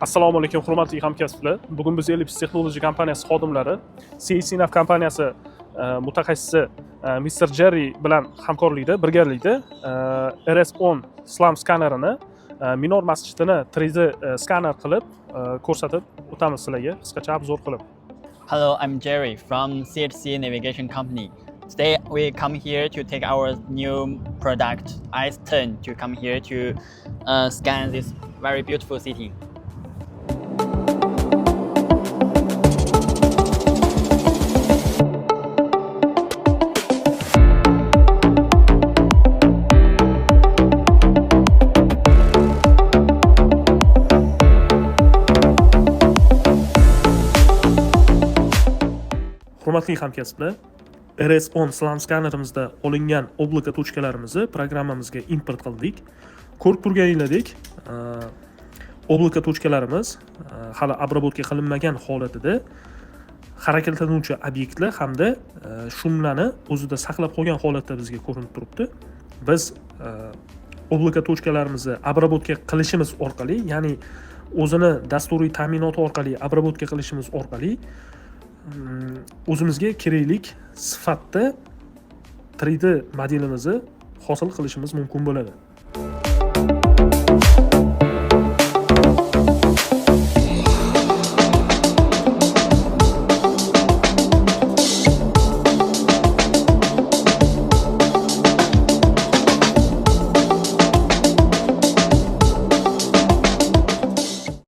Assalomu alaykum, hurmatli hamkasblar. Bugun biz Ellipse Technology kompaniyasi xodimlari CACNAV kompaniyasi mutaxassisi Mr. Jerry bilan hamkorlikda, birgalikda RS10 SLAM skanerini Minor masjidini 3D skaner qilib ko'rsatib o'tamiz sizlarga, qisqacha обзор qilib. Hello, I'm Jerry from CHC Navigation Company. Today we come here to take our new product IS10 to come here to scan this very beautiful city. Hurmatli hamkasblar, RS10 SLAM skanerimizda olingan облако точка larimizni programmamizga import qildik. Ko'rib turganinglardek, облако точка larimiz hali обработка qilinmagan holatida harakatlanuvchi obyektlar hamda шум larni o'zida saqlab qolgan holatda bizga ko'rinib turibdi. Biz облако точка larimizni обработка qilishimiz orqali, ya'ni o'zini dasturiy ta'minoti orqali обработка qilishimiz orqali o'zimizga keraklik sifatda 3D modelimizni hosil qilishimiz mumkin bo'ladi.